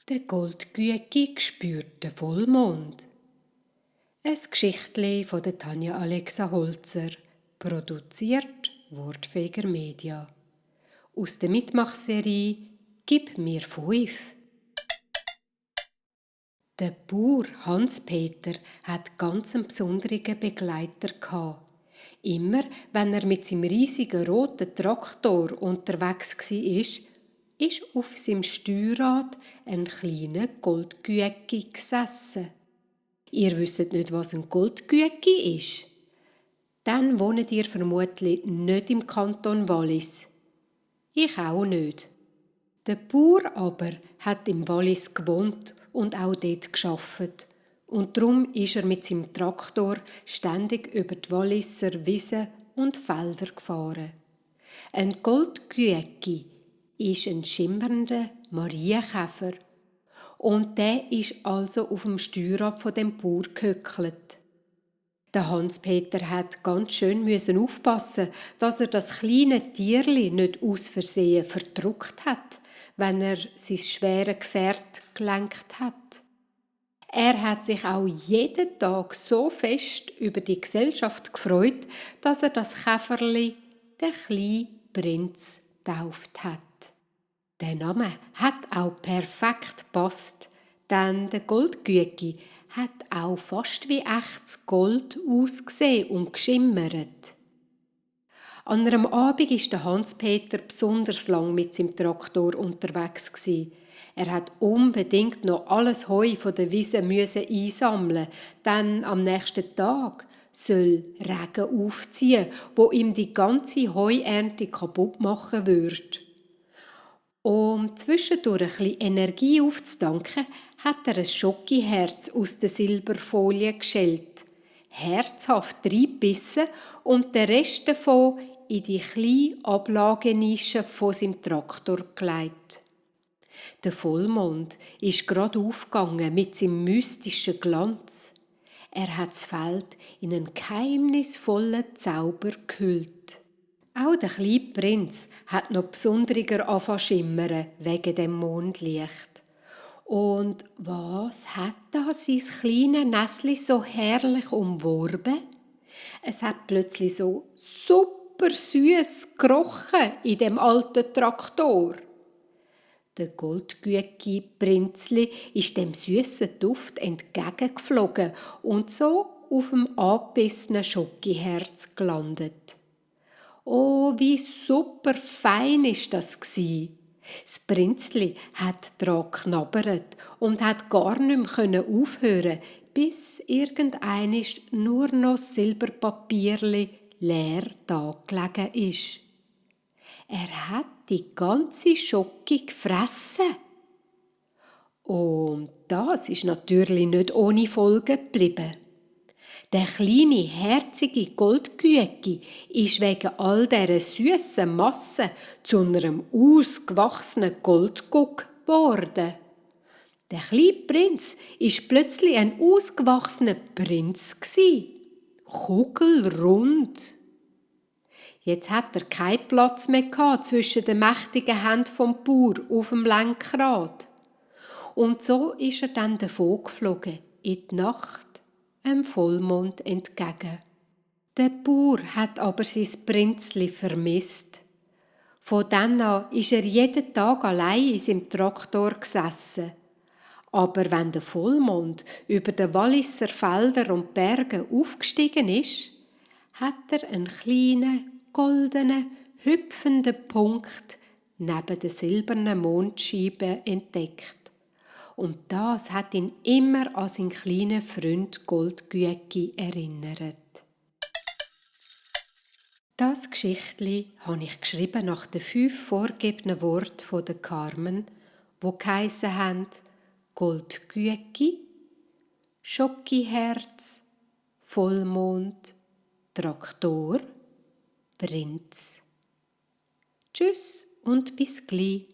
Der Goldgüegi spürt den Vollmond. Ein Geschichtli von der Tanja Alexa Holzer, produziert Wortfeger Media. Aus der Mitmachserie «Gib mir 5». Der Bauer Hans-Peter hat ganz einen besonderen Begleiter gehabt. Immer, wenn er mit seinem riesigen roten Traktor unterwegs war, ist auf seinem Steuerrad ein kleiner Goldgüegi gesessen. Ihr wisst nicht, was ein Goldgüegi ist? Dann wohnt ihr vermutlich nicht im Kanton Wallis. Ich auch nicht. Der Bauer aber hat im Wallis gewohnt und auch dort gearbeitet. Und darum ist er mit seinem Traktor ständig über die Walliser Wiesen und Felder gefahren. Ein Goldgüegi ist ein schimmernder Marienkäfer. Und der ist also auf dem Steuerrad von dem Bauer gehöckelt. Der Hans-Peter hat ganz schön aufpassen, dass er das kleine Tierli nicht aus Versehen verdruckt hat, wenn er sein schweres Gefährt gelenkt hat. Er hat sich auch jeden Tag so fest über die Gesellschaft gefreut, dass er das Käferli den kleinen Prinz getauft hat. Der Name hat auch perfekt gepasst, denn der Goldgüegi hat auch fast wie echtes Gold ausgesehen und geschimmert. An einem Abend war der Hans-Peter besonders lang mit seinem Traktor unterwegs gewesen. Er hat unbedingt noch alles Heu von der Wiese einsammeln, denn am nächsten Tag soll Regen aufziehen, wo ihm die ganze Heuernte kaputt machen würde. Um zwischendurch ein bisschen Energie aufzutanken, hat er ein Schokiherz aus der Silberfolie geschält, herzhaft reingebissen und den Rest davon in die kleine Ablagenische von seinem Traktor gelegt. Der Vollmond ist gerade aufgegangen mit seinem mystischen Glanz. Er hat das Feld in einen geheimnisvollen Zauber gehüllt. Auch der kleine Prinz hat noch besonderer angefangen zu schimmern wegen dem Mondlicht. Und was hat da sein kleines Näsli so herrlich umworben? Es hat plötzlich so super süß gerochen in dem alten Traktor. Der Goldgüegi-Prinzli ist dem süßen Duft entgegengeflogen und so auf dem angebissenen Schokiherz gelandet. Oh, wie super fein ist das gsi. Das Prinzli hat dran geknabbert und hat gar nicht mehr aufhören, bis irgendeinisch nur noch Silberpapierli leer da gelegen ist. Er hat die ganze Schoki gefressen. Und das ist natürlich nicht ohne Folgen geblieben. Der kleine, herzige Goldgüegi ist wegen all dieser süssen Masse zu einem ausgewachsenen Goldguck geworden. Der kleine Prinz ist plötzlich ein ausgewachsener Prinz gsi, kugelrund. Jetzt hat er keinen Platz mehr gehabt zwischen den mächtigen Händen vom Bauer auf dem Lenkrad. Und so ist er dann davongeflogen in die Nacht, dem Vollmond entgegen. Der Bauer hat aber sein Prinzli vermisst. Von dann an ist er jeden Tag allein in seinem Traktor gesessen. Aber wenn der Vollmond über den Walliser Felder und Berge aufgestiegen ist, hat er einen kleinen, goldenen, hüpfenden Punkt neben der silbernen Mondscheibe entdeckt. Und das hat ihn immer an seinen kleinen Freund Goldgüegi erinnert. Das Geschichtli habe ich geschrieben nach den 5 vorgegebenen Worten von der Carmen, wo geheissen haben Goldgüegi, Schokiherz, Vollmond, Traktor, Prinz. Tschüss und bis gleich.